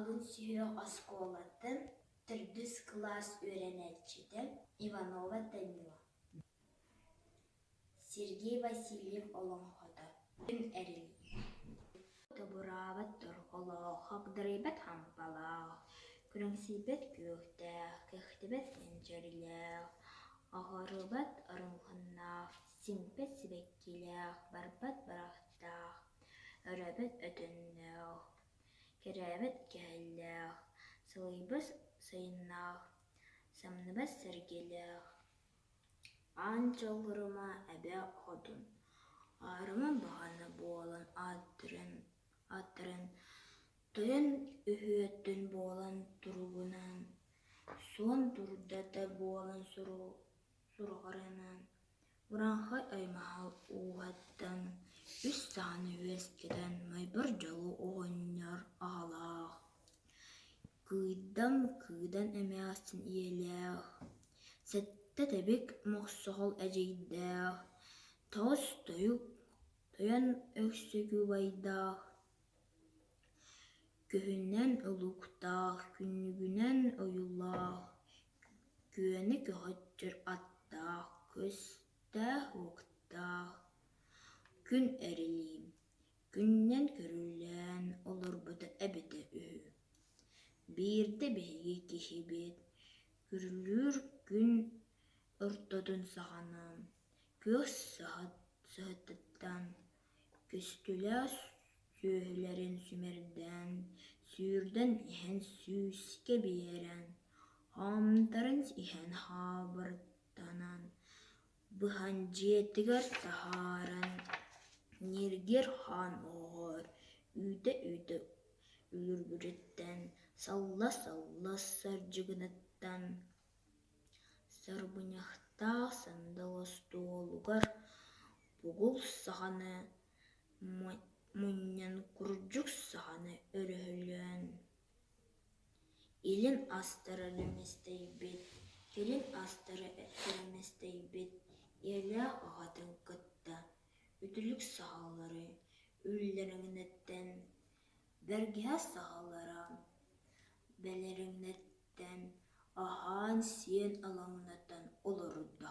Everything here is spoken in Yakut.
Алын сүһүөх оскуолатын төрдүс кылаас үөрэнээччитэ Иванова Тамила. Сергей Васильев олоҥхото Күн эрилийэ Тобураабат торҕолоох, хагдарыйбат хампалаах, күрэҥсийбэт күөхтээх, кэхтибэт кэнчэрилээх, аҕырыбат арыҥханнаах, симпэт сибэккилээх, барбат барахтаах, өрөөбөт өтөннөөх, кэрээбэт кэһэллээх, сылыйбат сайыннаах, самныбат сэргэлээх Аан Чаллырыма эбэ хотун, аарыма баҕана буолан ааттарын, тойон өһүөтүн буолан туругунан, суон дурдата буолан сураҕырынан, урааҥхай аймаҕа ууһаттан үс саҕаны үөскэтэн Майбар Дьолу оҕонньор аҕалаах, Кыйдам Кыыдан эмээхсин ийэлээх, сэттэ тэбик мохсоҕол эдьиийдээх, тоҕус тойон өксөкү убайдаах, Күһүнэн улуктаах, күннүгүнэн ойуулаах, күөнэ көҕөччөр аттаах, көстээх-уоктаах, күн эрилиим, күнүнэн көрүлээн олорбута эбитэ үһү. Биирдэ биһиги киһибит күрүлүүр күн ортотун саҕана күөх саһытыттан Көстүлээх сүөһүлэрин сүмэрдээн, сүүрдэн иһэн сүүскэ биэрэн, хаамтаран иһэн хаабыртанан, быһан дьиэтигэр таһааран, ньиргиэр хаан оҕоҕор үүтэ-үүтэ үлүргүтүттэн, салла-салла сардьыгыныттан Сарбынньахтаах сандал остуолугар бугул саҕаны мунньан курдьук саҕаны өрөһөлөөн, илин астара лүҥүстэйбит, кэлин астара эрэмэстэйбит ийэлээх аҕатын кытта үтүлүк саҕалары үллэриҥнэттэн, бэргэһэ саҕалара бэлэриҥнэттэн аһаан-сиэн алаҥнатан олордо.